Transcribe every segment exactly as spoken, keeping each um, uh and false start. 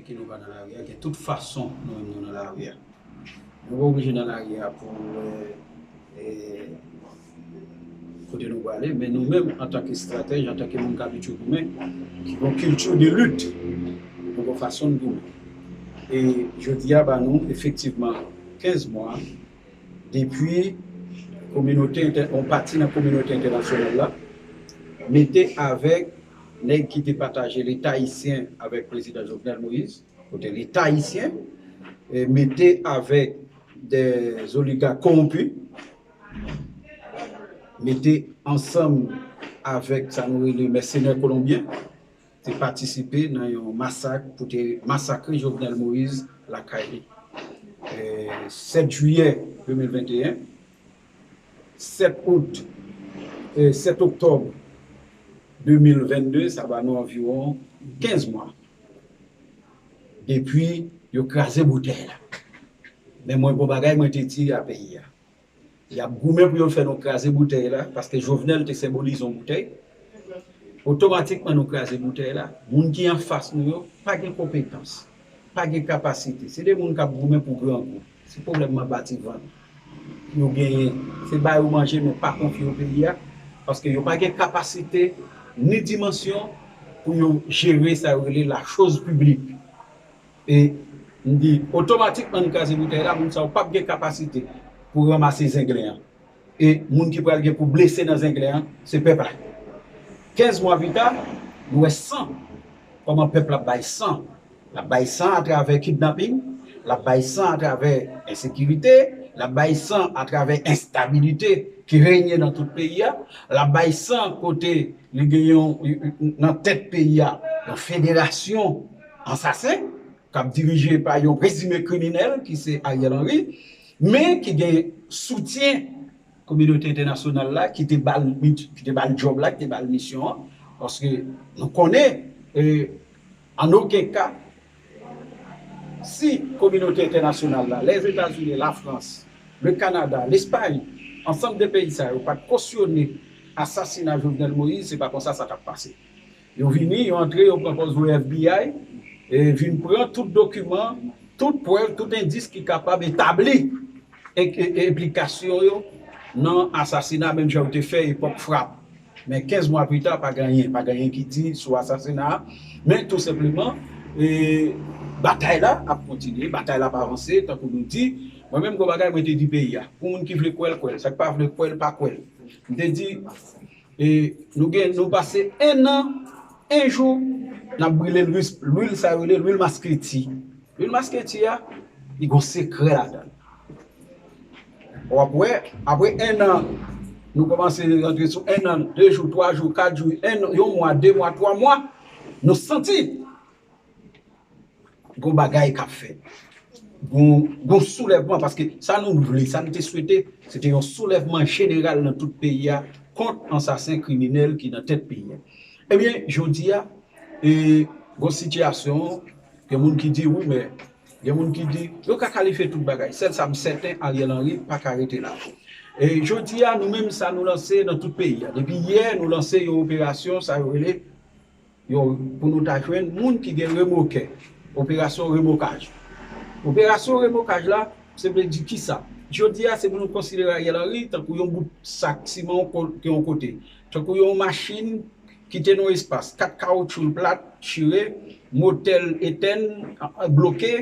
ki nou pa nan lari a, gen tout fason nou menm nou nan lari a. Nou pa oblije nan lari a pou nou wè, e, kote nou prale, men nou menm, antanke estratèj, antanke moun k abitye goumen, ki gen yon kilti de lit, nou gen fason n goumen. E jodi a, ba nou, efektivman, kenz mwa, depi kominote entè-, yon pati nan kominote entènasyonal la, mete avèk nèg ki te pataje Leta ayisyen avèk Prezidan Jovenel Moïse, kote Leta ayisyen, e, mete avèk de oligak kowonpi, mete ansanm avèk sa nou rele mèsenè kolonbyen, te patisipe nan yon masak pou te masakre Jovenel Moïse lakay li. E, sèt jiyè de mil venteyen, sèt out, e, sèt oktòb de mil vennde, sa ba nou anviwon kenz mwa depi yo kraze boutèy la. Men mwen, gon bagay mwen te di a peyi a. Y ap goumen pou yo fè nou kraze boutèy la, paske Jovenel te senbolize yon boutèy. Otomatikman, nou kraze boutèy la. Moun ki anfas nou yo pa gen konpetans, pa gen kapasite. Se de moun k ap goumen pou grangou. Se pwoblèm manba ti vant yo genyen. Se ba yo manje, men pa konfye yo peyi a, paske yo pa gen kapasite ni dimansyon pou yo jere sa yo rele la chose publique. E m di, otomatikman n kraze boutèy la, moun sa yo p ap gen kapasite pou ranmase zenglen an. E moun ki pral gen pou blese nan zenglen an, se pèp la. Kenz mwa pita, nou wè san, kòman pèp la ap bay san. L ap bay san atravè kidnaping, l ap bay san atravè ensekirite, l ap bay san atravè enstabilite ki renye nan tout peyi a, l ap bay san kote li gen yon, nan tèt peyi a, yon federasyon ansasen k ap dirije pa yon prezime kriminèl ki se Ariel Henry, men ki gen soutyen kominote entènasyonal la ki te ba l, ki te ba l djòb la, ki te ba l misyon an, paske nou konnen, e, an okenn ka, si kominote entènasyonal la, Lèzetazini, Lafrans, le Kanada, Lespay, ansanm de peyi sa yo pa t kosyone asasina Jovenel Moïse, se pa konsa sa t ap pase. Yo vini, yo antre, yo pran pòz yo F B I, e vin pran tout dokiman, tout prèv, tout endis ki kapab etabli e, e, e enplikasyon yo nan asasina, menm jan yo te fè epòk frap. Men kenz mwa pita, pa gen anyen, pa gen anyen ki di sou asasina a. Men tou senpleman, e, batay la ap kontinye, batay la ap avanse, tankou nou di. Mwen menm, gon bagay mwen te di peyi a. Pou moun ki vle kwè l, kwè l. Sa k pa vle kwè l, pa kwè l. M te di, e, nou gen, nou pase en an, en jou, n ap brile lwil, lwil sa yo rele lwil maskreti. Lwil maskreti a, li gon sekrè ladan l. W ap wè, apre en an, nou kòmanse rantre sou en an, de jou, twa jou, kat jou, en, yon mwa, de mwa, twa mwa, nou santi gon bagay k ap fèt. Gon, gon soulèvman, paske sa nou vle, sa nou te swete, se te yon soulèvman jeneral nan tout peyi a kont ansasen kriminèl ki nan tèt peyi a. Ebyen, jodi a, e, gon sitiyasyon, gen moun ki di, wi, men, gen moun ki di, yo ka kalifye tout bagay. Sèl sa m sèten, Ariel Henry pa ka rete la. E jodi a, nou menm, sa nou lanse nan tout peyi a. Depi yè, nou lanse yon operasyon, sa yo rele, yo, pou nou ta jwenn moun ki gen remokè. Operasyon remokaj. Operasyon remokaj la, se vle di kisa? Jodi a, se pou nou konsidere Ariel Henry tankou yon bout sak siman yon ko-, yon kote. Tankou yon machin ki te nan espas, kat kawoutchou l plat, chire, motè l etèn, bloke,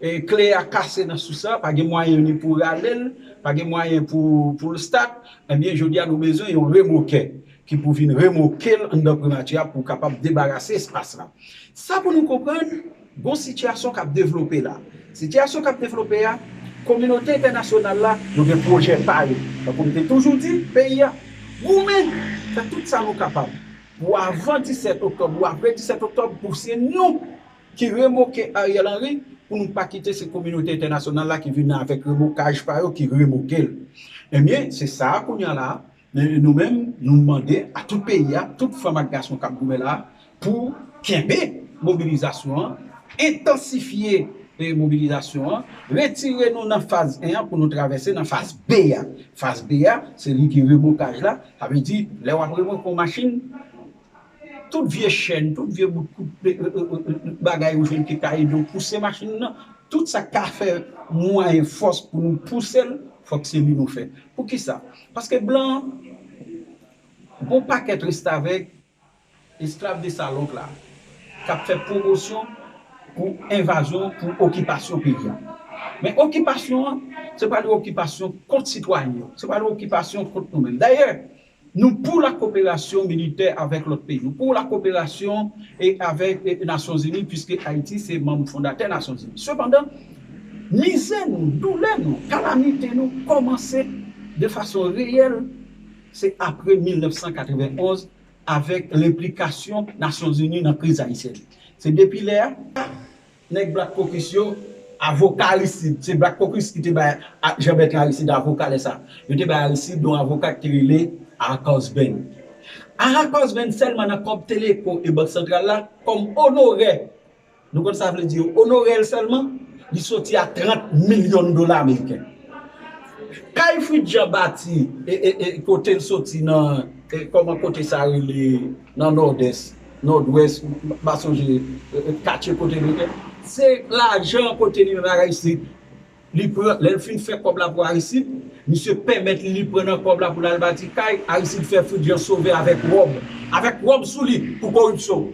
e kle a kase nan sous la, pa gen mwayen ni pou rale l, pa gen mwayen pou, pou l stat, ebyen, jodi a, nou bezwen yon remokè ki pou vin remoke l anndan primati a pou kapab debarase espas la. Sa pou nou konprann, gon sitiyasyon k ap devlope la. Sitiyasyon k ap devlope a, kominote entènasyonal la, yo gen pwojè pa yo. Tankou m te toujou di, peyi a, goumen, fè tout sa nou kapab pou avan disèt oktòb ou apre disèt oktòb, pou se nou ki remoke Ariel Henry, pou nou pa kite se kominote entènasyonal la ki vin avèk remokaj pa yo ki remoke l. Ebyen, se sa a kounye a la, nou menm, nou mande a tout peyi a, tout fanm ak gason k ap goumen la, pou kenbe mobilizasyon an, entansifye, e, mobilizasyon an, retire nou nan faz en an pou nou travèse nan faz B a. Faz B a, se li ki remokaj la, sa vle di, lè w ap remoke yon machin, tout vye chèn, tout vye bout kout, e, e, e, e, bagay ou jwenn ki ka ede w pouse machin nan, tout sa k ka fè mwayen fòs pou nou pouse l, fòk se li nou fè. Poukisa? Paske blan an, gon pakèt restavèk, esklav de salon la, k ap fè pwomosyon pou envazyon, pou okipasyon peyi a. Men okipasyon an, se pa yon okipasyon kont sitwayen yo, se pa yon okipasyon kont nou menm. Dayè, nou pou la koperasyon militè avèk lòt peyi, nou pou la koperasyon e avèk e, Nasyonzini, piske Ayiti se manm fondatè Nasyonzini. Sepandan, mizè nou, doulè nou, kalamite nou kòmanse de fason reyèl, se apre mil nèf san katrevenn onz, avèk lenplikasyon Nasyonzini nan kriz ayisyèn. Se depi lè a, nèg Black Caucus yo, avoka Aristide, se Black Caucus ki te bay a, Jean Bertrand Aristide avoka lè sa. Yo te bay Aristide yon avoka ki te rele Arthur Osborne. Arthur Osborne sèlman nan kòb Teleco e Bank Santral la, kòm onorè, nou konn sa vle di yo, onorè l sèlman, li soti a trant milyon dola ameriken. Kay Fritz Jean bati, e, e, e, kote l soti nan, e, kòman kote sa rele, nan Nòdès, Nòdwès, m pa sonje, e, e, katye kote l rete. Se lajan kote li menm Aristide, li pran, lè l fin fè kòb la pou Aristide, misye pèmèt li, li pran nan kòb la pou l al bati kay, Aristide fè Fritz Jean sove avèk wòb, avèk wòb sou li, pou koripsyon.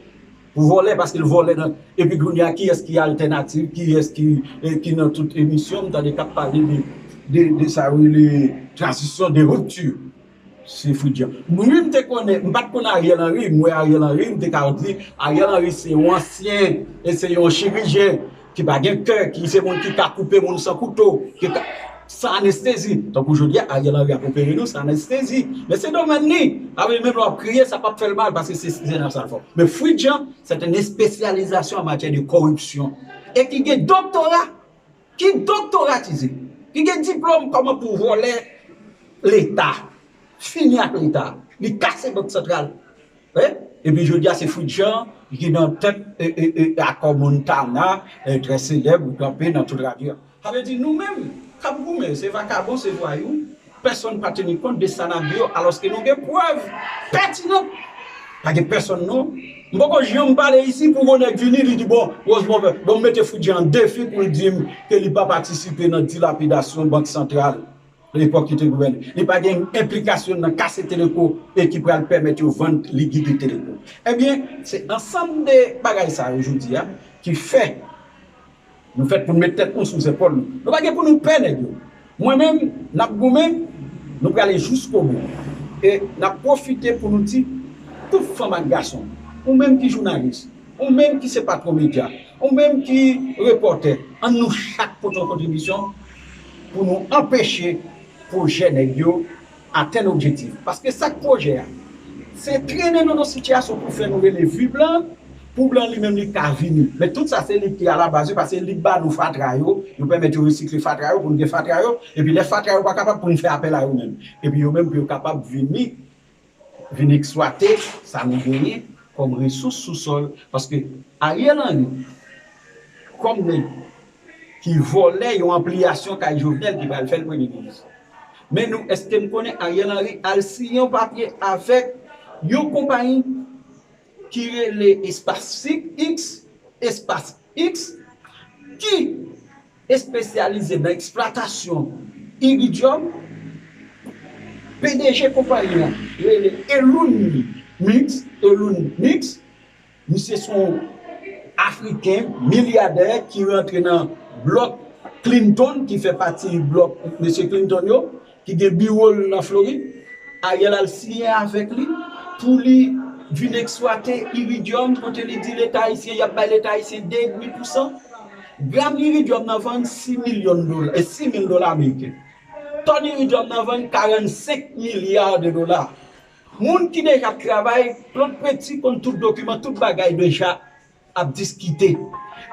Pou vòlè, paske l vòlè nan. Epi kounye a, kiyès ki altènativ, kiyès ki, e, ki nan tout emisyon, m tande k ap pale de, de, de sa yo rele tranzisyon de ripti. Se Fritz Jean. Mwen, m te konnen, m pa t konn Ariel Henry, m wè Ariel Henry, m te ka di, Ariel Henry se yon ansyen, e se yon chirijyen ki pa gen kè, ki se moun ki ka koupe moun san kouto, ki ka, san anestezi. Tankou jodi a, Ariel Henry ap opere nou san anestezi. Men se domèn li. Avè menm lè w ap kriye, sa p ap fè l mal, paske se Zènab Salfò. Men Fritz Jean, c'est une spécialisation en matière de corruption. E ki gen doktora, ki doktoratize, ki gen diplòm kòman pou vòlè Leta, fini ak Leta, li kase Bank Santral. Wi. Epi jodi a se Fritz Jean ki nan tèt, e, e, e, akò Montana, e, trè selèb, ou kanpe nan tout radyo. Sa vle di nou menm k ap goumen, se vakabon, se vwayou, pèsonn pa teni kont de sa n ap di yo, alòske nou gen prèv pètinan. Pa gen pèsonn non. M poko janm pale isi pou gon nèg vini, li di, bon, Rosemond, bon, m mete Fritz Jean an defi pou l di m ke li pa patisipe nan dilapidasyon Bank Santral lepòk ki te gouvène. Li pa gen enplikasyon nan kase Teleco e ki pral pèmèt yo vann likidite Teleco. Ebyen, se ansanm de bagay sa yo jodi a ki fè nou fèt pou n met tèt nou sou zepòl nou. Nou pa gen pou nou pè nèg yo. Mwen menm, n ap goumen, nou prale jiskobou. E n ap pwofite pou nou di, tout fanm ak gason, ou menm ki jounalis, ou menm ki se patwon medya, ou menm ki repòtè, ann nou chak pote yon kontribisyon pou nou anpeche pwojè nèg yo atenn objektif. Paske sa k pwojè a, se trennen nou nan sitiyasyon pou fè nou rele vi blan, pou blan li menm li ka vini. Men tout sa se li ki alabaz yo, paske li k ba nou fatra yo, yo pèmèt yo resikle fatra yo, pou n gen fatra yo, epi lè fatra yo pa kapab, pou n fè apèl a yo menm. Epi yo menm pou yo kapab vini, vin eksplwate sa nou genyen kòm resous sou sòl, paske Ariel Henry, kòm nèg ki vòlè yon anpliyasyon kay Jovenel ki pral fè l premye minis. Men nou, èske n konnen Ariel Henry al siyen yon papye avèk yon konpayi ki rele Espas X, Espas X, ki espesyalize nan eksplwatasyon iridyòm? P D G konpayi an rele Elon Musk, Elon Musk, Misye se yon Afriken milyadè ki rantre nan blòk Clinton, ki fè pati blòk mesye Clinton yo, ki gen biwo l nan Florid. Ariel al siyen avèk li pou li vin eksplwate iridyòm, kote li di Leta ayisyen, y ap bay Leta ayisyen de edmi pousan. Gram iridyòm nan vann sis milyon dola, e sis mil dola ameriken. Tòn iridyòm nan vann karannsenk milya de dola. Moun ki deja ap travay, Claude Petit konn tout dokiman, tout bagay deja ap diskite.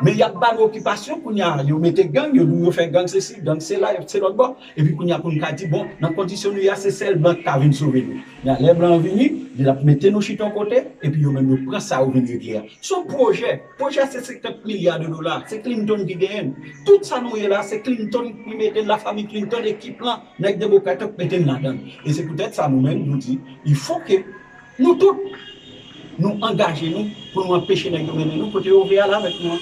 Men y ap ba nou okipasyon kounye a, yo mete gang, yo di w yo fè gang sesi, gang sela, se lòt bò. Epi kounye a pou n ka di, bon, nan kondisyon nou ye a, se sèl blan ki ka vin sove nou. Men lè blan an vini, li ap mete nou chita yon kote, epi yo menm yo pran sa yo vin regle a. Se yon pwojè. Pwojè a se senkant milya de dola. Se Clinton ki genyen l. Tout sa nou ye la, se Clinton ki mete l, lafanmi Clinton, ekip lan, nèg demokrat yo k mete n ladan l. E se poutèt sa nou menm, nou di, il faut que nou tout, nou angaje nou pou nou anpeche nèg yo mennen nou kote yo vle ale avèk nou an.